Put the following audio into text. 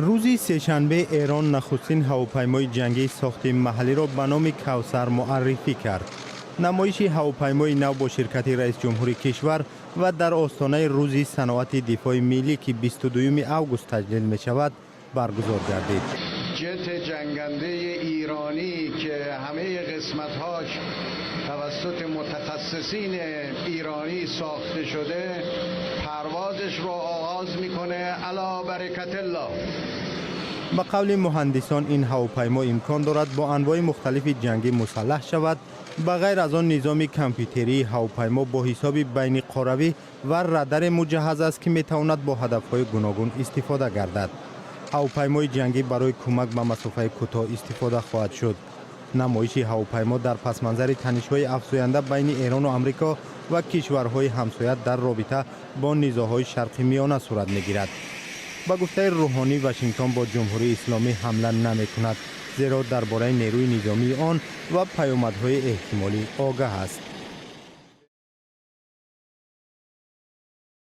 Рӯзи сешанбе Эрон нахустин ҳавопаймои ҷангии сохти маҳаллиро ба номи Кавсар муаррифӣ кард. Намоиши ҳавопаймои нав бо ширкати раисҷумҳури кишвар ва дар остонаи Рӯзи саноати дифои миллӣ, ки 22 август таҷлил мешавад, баргузор гардид. جت جنگنده ایرانی که همه قسمتهاش توسط متخصصین ایرانی ساخته شده، پروازش رو آغاز میکنه. علی برکت الله. Ба қавли муҳандисон, ин ҳавопаймо имкон дорад бо анвои мухталифи ҷангӣ мусаллаҳ шавад. Ба ғайр аз он, низоми компютерии ҳавопаймо бо ҳисоби байниқоравӣ ва радаре муҷаҳҳаз аст, ки метавонад бо ҳадафҳои гуногун истифода гардад. Ҳавопаймои ҷангӣ барои кӯмак ба масофаи кӯтоҳ истифода хоҳад шуд. Намоиши ҳавопаймо дар пасманзари танишҳои афзоянда байни Эрону Амрико ва кишварҳои ҳамсоя дар робита бо низоъҳои Шарқи Миёна сурат мегирад. Ба гуфтаи Рӯҳонӣ, Вашингтон бо Ҷумҳурии Исломӣ ҳамла намекунад, зеро дар бораи нерӯи низомии он ва паёмадҳои эҳтимолӣ огаҳ аст.